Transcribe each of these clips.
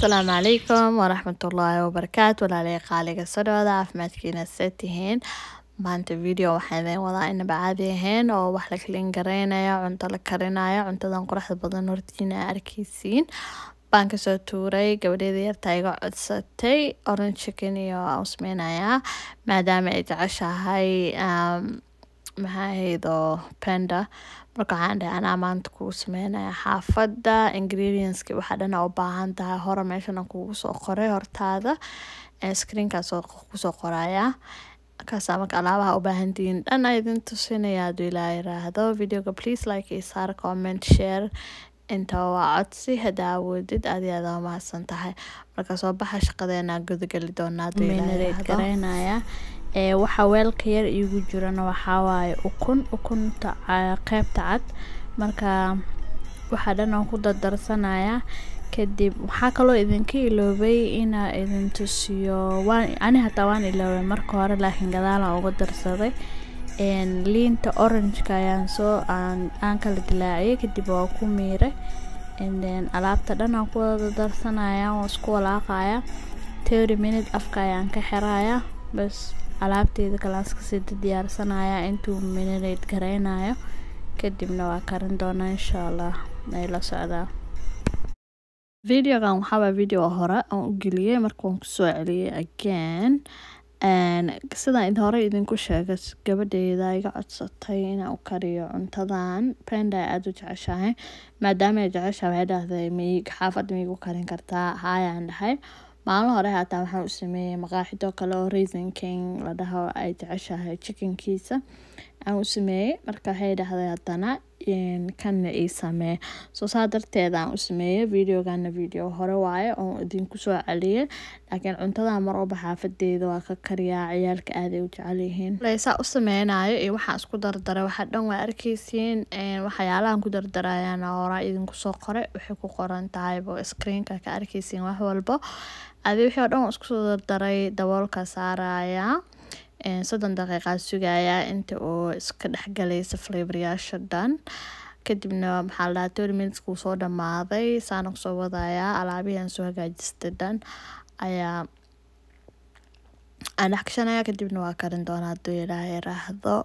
Asalaamu calaykum waraxmatullaahi wabarakaatu. Walaalay qaaliga, soo dhawaada. Caafimaadkiina see tihiin? Maanta video waxaan idin wadaa inaba caadi ahayn oo wax la clean gareynayo, cunto la karinayo. Cuntadan quruxda badan hortiina arkeysiin baan kasoo tuuray. Gabadheeda yartaa iga codsatay orange chicken iyo aan u sameynayaa, maadaama ay jeceshahay, maxaa ahaydoo, Panda. Marka waxaan dhahay anaa maanta kugu sameynaya xaafadda. Ingredientski waxaa dhan aa u baahan tahay hore meeshan aan kugu soo qoray, hortaada screenkaas oo kusoo qoraya kaasaa. Marka alaabaha u baahantihiin dhan aa idin tusinaya hadduu Ilaahay yiraahdo. Videoga please like iyo saar, comment, share, inta waa codsi. Haddaa awoodid, aad iyo aad aa mahadsan tahay. Marka soo baxa, shaqadeena gudageli doonaa hadduu Ilaahay marinate yiraahdo. Gareynaya ee waxa weelka yar iigu jirana waxaa waaye ukun, ukunta qeybta cad. Marka waxaa dhan aan ku dardarsanayaa. Kadib waxaa kaloo idinka iloobay inaa idin tusiyo, waan ani hataa waan iloobay marka hore, laakiin gadaal aan uga darsaday. Liinta orange-ka ayaan soo aan kala dilaaciyay, kadib waa ku miiray, and then alaabta dhan aan ku wada darsanaya, waan isku walaaqaya. 30 minute afka ayaan ka xirayaa. Bas, alaabteeda kale aan iska sii diyaarsanaya intuu marinate gareynayo, kadibna waa karin doonaa insha Allah. Ay la socdaa. Videogan waxaa waa video hore aan u geliyay, marka waan kusoo celiyay again. Sidaan idin hore idinku sheegay, gabadheyda iga codsatay inaan u kariyo cuntadan. Panda aada u jeceshahay. Maadaama ay jeceshahay, waxay dhahday, "Miyig xaafadda miigu karin kartaa?" Haayaan dhahay. Maalin hore hataa waxaan u sameeyey maqaaxido kale oo Raising King la dhaho, ay jeceshahay chickenkiisa aan u sameeyey. Marka waxay dhahday, "Haddana kanna ii samee." Soo saa darteed aan u sameeyey videogana. Video hore waaye oo idinku soo celiyay, laakiin cuntada mar walba xaafadeeda waa ka kariyaa, ciyaalka aaday u jecel yihiin. Saa u sameynayo iyo waxaan isku dardaray waxaa dhan waa arkeysiin. Waxyaalahan ku dardarayana horaa idinku soo qoray, waxay ku qoran tahay bo screenka ka arkeysiin wax walbo. Adi wixii oo dhan waan isku soo dardaray, daboolka saaraya, 30 daqiiqaa sugaya inta uu iska dhexgalaysa flavoryaasha dhan. Kadibna maxaa la dhahaa, 30 minutes kuu soo dhamaaday, saana kusoo wadayaa. Alaabihii aan soo hagaajistay dhan ayaa aan dhex gashanaya, kadibna waa karin doonaa hadduu Ilaahay yiraahdo.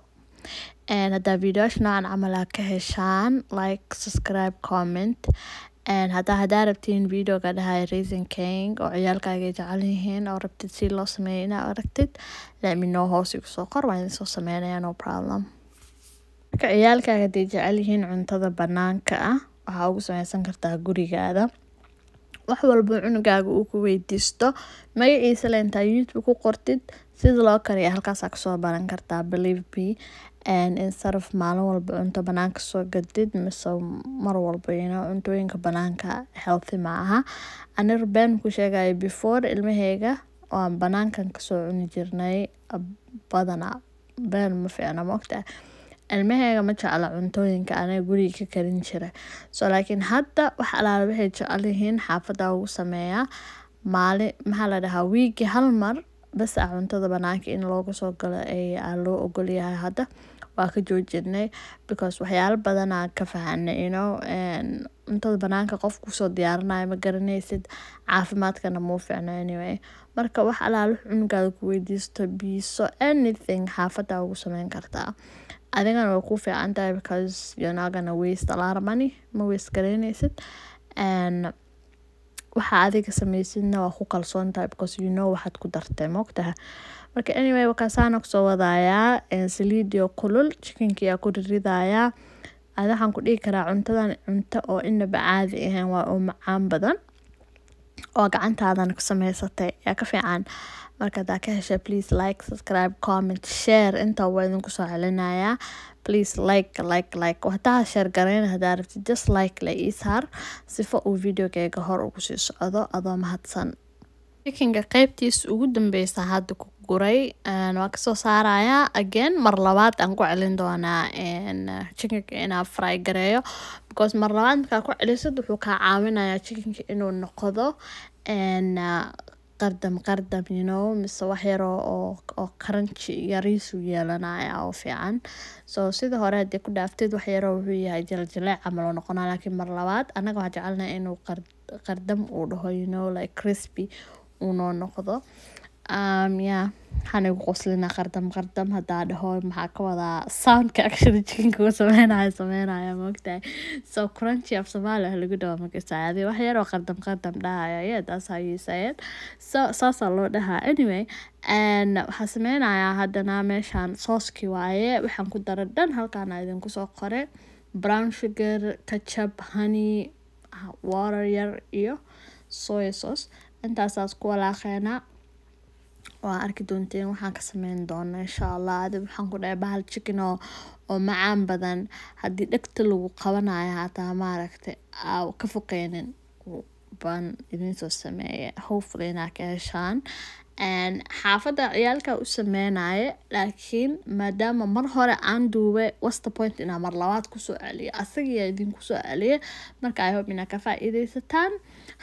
Haddaa videoyaasha noocan camal aa ka heshaan, like, subscribe, comment. Haddaa rabtiin videoga dhahay Raising King oo ciyaalkaaga ay jecel yihiin oo rabtid si loo sameeyo inaa aragtid, let me know, hoos igu soo qor, waan idin soo sameynaya, no problem. Marka ciyaalkaaga hadday jecel yihiin cuntada banaanka ah, waxaa ugu sameysan kartaa gurigaada. Wax walba cunugaaga uu ku weydiisto magaciisa le, intaa YouTube ku qortid sida loo kariya, halkaasaa kasoo baran kartaa. Believe me, instead of maalin walba cunto banaanka soo gadid mise mar walba cuntooyinka banaanka healthy ma aha. Ani been ku sheegaya, before ilmaheyga waan banaankan kasoo cuni jirnay badanaa. Been ma fiicna, ma ogtahay? Ilmaheyga ma jecla cuntooyinka aniga guriga ka karin jiray. So laakiin hadda wax alaala waxay jecel yihiin xaafadda ugu sameeyaa. Maalin, maxaa la dhahaa, wiigi hal mar bas ah cuntada banaanka in looga soo galo ee loo ogol yahay. Hadda waa ka joojinay because waxyaalo badanaa ka fahanay. Cuntada banaanka qof kusoo diyaarinayo ma garanaysid, caafimaadkana muu fiicno anyway. Marka wax alaala cunugaada ku weydiisto, biiso, anything, xaafadda ugu sameyn kartaa. Adigana way ku fiican tahay because you're not gonna waste a lot of money, ma waste gareynaysid, and waxa adiga sameysidna waa ku kalsoon tahay because you know waxaad ku dartay, maogtahay? Marka anyway, wakaasaana kusoo wadayaa. Saliidio kulul chickenkii aa ku riridayaa. Ada waxaan ku dhihi karaa, cuntadan cunto oo inaba caadi ahayn waa, oo macaan badan oo gacantaadana ku sameysatay yaa ka fiican. Marka hadaa ka heshay, please like, subscribe, comment, share, intaa waa idinku soo celinayaa. Please like, like, like. Hadaa share gareyna hadaa rabtid, just like la ii saar sifo uu videogayga hor ugu sii socdo, adoo mahadsan. Chickenka qeybtiisa ugu dambeysa hadda ku guray, waa kasoo saarayaa again. Mar labaad aan ku celin doonaa chickenka inaa fry gareeyo, because mar labaad markaa ku celisid wuxuu kaa caawinayaa chickenka inuu noqdo. Qardam qardam, mise wax yar oo crunchy yariisu yeelanaya oo fiican. So sida hore haddii ku dhaaftid, wax yaroo wuxuu yahay jaljileec camal oo noqonaya, laakiin mar labaad annaga waxaan jecelnahay inuu qardam uu dhaho, like crispy uu noo noqdo. Yeah, waxaan igu qoslinaa qardam qardam hadaa dhaho, maxaa ka wadaa? Soundka actually chickenka uu sameynaya, maogtahay? So crunchy af Soomaali wax lagu dhaho markasaadi, wax yar oo qardam qardam dhahaya. Yeah, that's how you say it. So saasaa loo dhahaa. Anyway, and waxaa sameynayaa haddana meeshaan sauceki waaye. Waxaan ku daray dhan halkaan idinku soo qoray: brown sugar, ketchup, honey, water yar iyo soy sauce. Intaasaas ku walaaqeynaa. Waa arki doonteen waxaan ka sameyn doona, insha Allah. Adi waxaan ku dhahay bahal chicken oo macaan badan, haddii dhegta lagu qabanayo hataa maaragtay aa ka foqeynin baan idin soo sameeyay. Hopefully inaa ka heshaan. Xaafadda ciyaalka u sameynaya, laakiin maadaama mar hore aan duubay, what's the point inaa mar labaad kusoo celiyo? Asagiyaa idinku soo celiya. Marka I hope inaa ka faa'iidaysataan.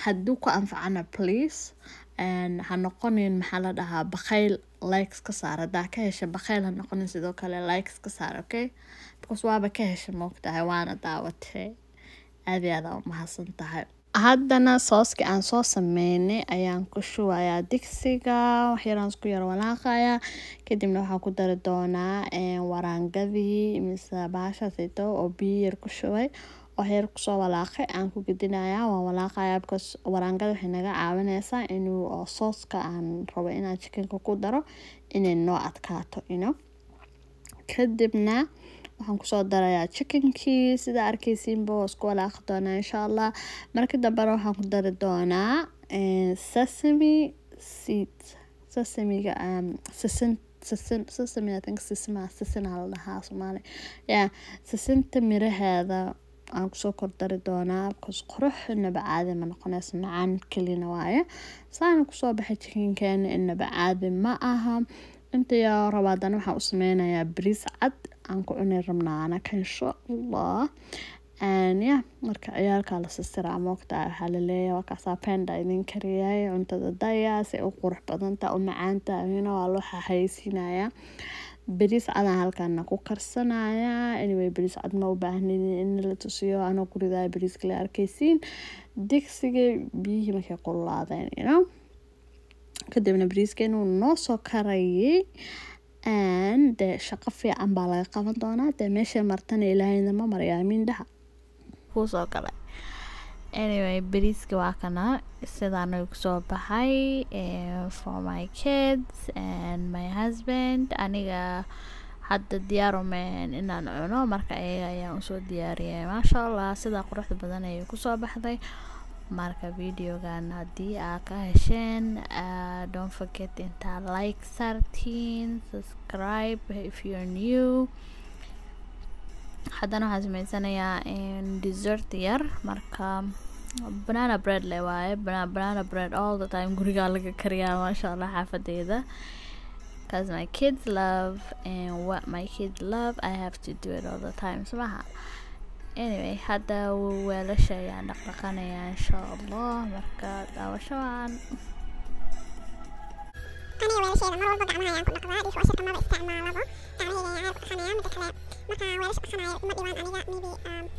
Hadduu ku anfacana, please ha noqonin, maxaa la dhahaa, bakhayl, likes ka saar. Haddaa ka hesha, bakhayl ha noqonin. Sidoo kale likes ka saar, okay? Because waaba ka hesha, moogtahay, waana daawatay. Aad iyo aad aa u mahadsan tahay. Haddana sauceki aan soo sameynay ayaan ku shubayaa digsiga. Waxyaraan isku yar walaaqayaa, kadibna waxaan ku dari doonaa waraangadii mise bahashaasito oo biyo yar ku shubay, waxyar kusoo walaaqay aan ku gedinayaa. Waan walaaqayaa because waraangada waxay naga caawineysaa inuu sauceka aan rabo inaan chickenka ku daro inay noo adkaato. Kadibna waxaan kusoo darayaa chickenkii. Sida arkeysiinba waa isku walaaqi doonaa, insha Allah. Marka dambena waxaan ku dari doonaa sesame seeds, sesamiga, sisin, sisin, sesame, I think sisima, sisin aa la dhahaa Soomaali. Yeah, sisinta miraheeda aan kusoo kordari doonaa because qurux inaba caadi ma noqonayso, macaan kelina waaye. Saana kusoo baxay chickenkeena, inaba caadi ma aha. Inta yaa rabaa haddana waxaan u sameynayaa bariis cad aan ku cuni rabnaa anaka, insha Allah. And yeah, marka ciyaalka la sistiraa, moogtahay, waxaa laleeyahay waa kaasaa penda idin kariyay cuntada daya si u qurux badanta u macaanta waa loo xayeysiinayaa. Bariis cadaan halkaana ku karsanayaa. Anyway, bariis cad ma u baahnin in la tusiyo, anoo ku ridaya bariiska la arkaysiin. Digsiga biyihii markay kululaadeen, kadibna bariiska inuu noo soo karayay and dee shaqo fiican baa laga qaban doonaa. Dee meeshay martana Ilaahayna ma mariyo, amiin dhaha. Kuusoo galay. Anyway, bariiska waa kana, sidaan kusoo baxay for my kids and my husband. Aniga hadda diyaar uma ahayn inaan cuno, marka ayaga ayaan usoo diyaariyay. Maasha Allah, sidaa quruxda badan ayay kusoo baxday. Marka videogan haddii aa ka hesheen, don't forget intaa like saartiin, subscribe if you're new. Haddana waxaan sameysanayaa dessert yar. Marka banana bread le waaye. Banana bread all the time gurigaa laga kariyaa, maasha Allah, xaafadeyda, because my kids love, and what my kids love I have to do it all the time, smaha? Anyway, hadda weelasha ayaan dhaqdhaqanayaa, insha Allah. Marka daawasho waan. Aniga weelashayda mar walba gacmaha ayaan ku dhaqdaa. Dishwasherka maba isticmaalabo, gacmahayga ayaan ku dhaqanayaa. Mida kale, markaan weelasha dhaqanayo ima dhibaan aniga. Maybe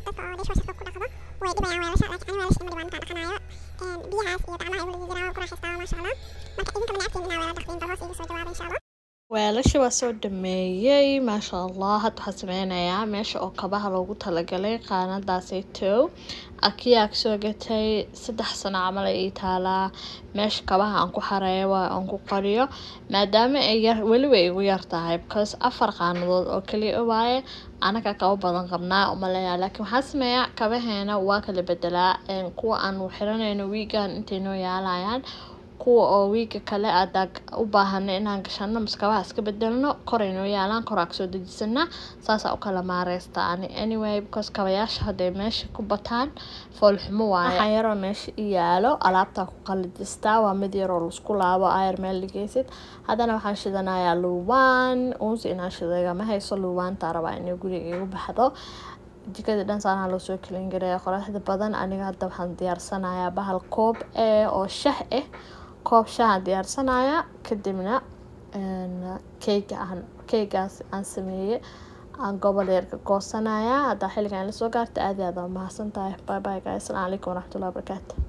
dadka oo dishwasherka ku dhaqdo way dhibayaan weelasha, laakiin aniga weelasha ima dhibaan markaan dhaqanayo. Biyahaas iyo gacmaha igu jiraa, waan ku raaxaystaa, maasha Allah. Marka idinka ma necabtiin inaa weelal dhaqdeen? Bal hoos iiga soo jawaaba, insha Allah. Weelasha waa soo dhameeyey, maasha Allah. Hadda waxaan sameynayaa meesha oo kabaha loogu talagalay, qaanadaasaytow akiyaa kasoo gatay 3 sano camal ay ii taalaa. Meesha kabaha aan ku xareeyo waa aan ku qariyo, maadaama ay yar weli way igu yar tahay because afar qaanadood oo kaliya waaye. Anaga kaba badan qabnaa umaleeyaa, laakiin waxaan sameeyaa kabaheena waa kala bedelaa. Kuwa aan xiranayno wiigan intay noo yaalayaan, kuwa oo wiiga kale adaa u baahana inaan gashano mise kabaha iska bedelno, koray noo yaalaan, koraa kasoo dejisanaa. Saasaa u kala maareysta ani. Anyway, because kabayaasha hadday meesha ku bataan foolxumo waaye. Waxaa yaroo meesha i yaalo alaabtaa ku qalajistaa, waa mid yaroo laisku laabo, ayar meel dhigaysid. Haddana waxaan shidanayaa luwaan uunsi inaan shidagama hayso. Luwaantaa rabaa inay guriga igu baxdo. Jikada dhan saanaa loo soo kelin gareeya qoraxda badan. Aniga hadda waxaan diyaarsanayaa bahal koob eh oo shah ah. Koob shaahan diyaarsanaya, kadibna keega aan keegaas aan sameeyey aan gobol yar ka goosanaya. Haddaa xilligan la soo gaarta, aad iyo aad waa mahadsan tahay. Bye bye guys, asalaamu calaykum waraxmatullahi wabarakaatu.